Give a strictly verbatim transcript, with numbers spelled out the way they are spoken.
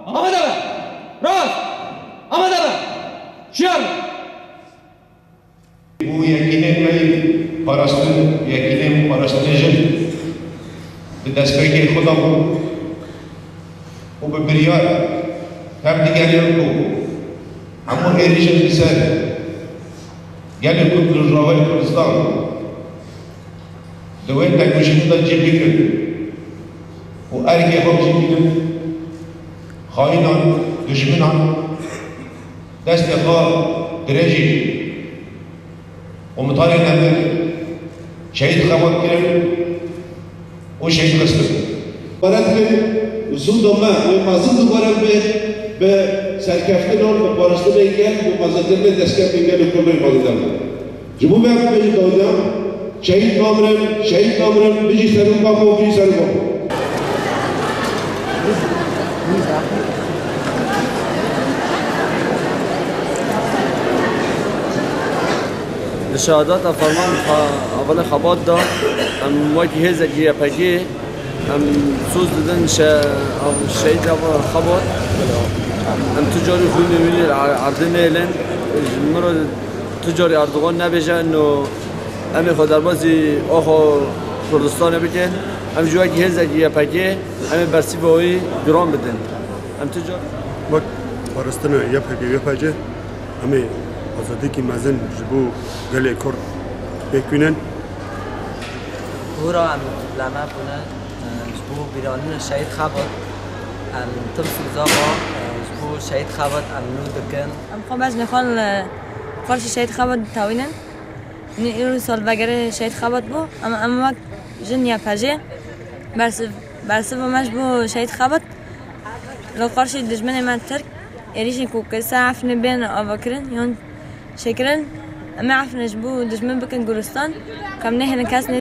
Amade be! Rast! Amade be! Şiyar be! Û yekînên me yê parastin, yekînên parastinê jin di destpêkê xwe de bû û bi biryar tev digeriyan ku hemû êrîşên li ser gelê Kurd li Rojavayê Kurdistan di wê tevkujînê de cih bigirin û erkê xwe bijîngînin, xayînan, dijminan destê xwe dirêjî komutanên emir şehîd xebat kirin û şehîd xistin. Baret bin û zû dome wê mezin dubare be bi serkeftinan, bi parastinên gel, bi mezinkirinê destkeftên gelê Kurd û mezin deme. Ji bo me bibêjin dawî de, şehîd namirin, şehîd namirin, bijî Serok Apo, bijî Serok Apo. Di şehadeta ferman xwe hevalê xebat da, em wekî hêzekî Y P G, em soz didin şe-, şehîd xebat. Em tu carî xwînê wî li erdê nêlin. Ji min re tu carî Erdogan nebêje, no em ê xwe derbazî oxo Kurdistanê bikin. Em ji wekî hêzekî Y P G, em ê bersîva wî giran bidin. Em tu car Wek parastina Y P G, Y P G, em ê azadiyekî mezin ji bo gelê Kurd pêk bînin. Hûra em leme bûne, e, ji bo bîranîna şehîd Xebat, em tim soza xwe, e, ji bo şehîd Xebat em nû dikin. Em xwe bejnê xwe li qarşî şehîd Xebat ditewînin. Nî îro salvegere şehîd Xebat bû, em, em wek jin Y P G bersiv, bersiva me ji bo şehîd Xebat. Li qarşî dijminê me Tirk, êrîşên ku kir ser Efrînê bên avakirin yan çêkirin, em ê Efrînê ji bo dijmin bikin guristan, ku em nehêlin kes nê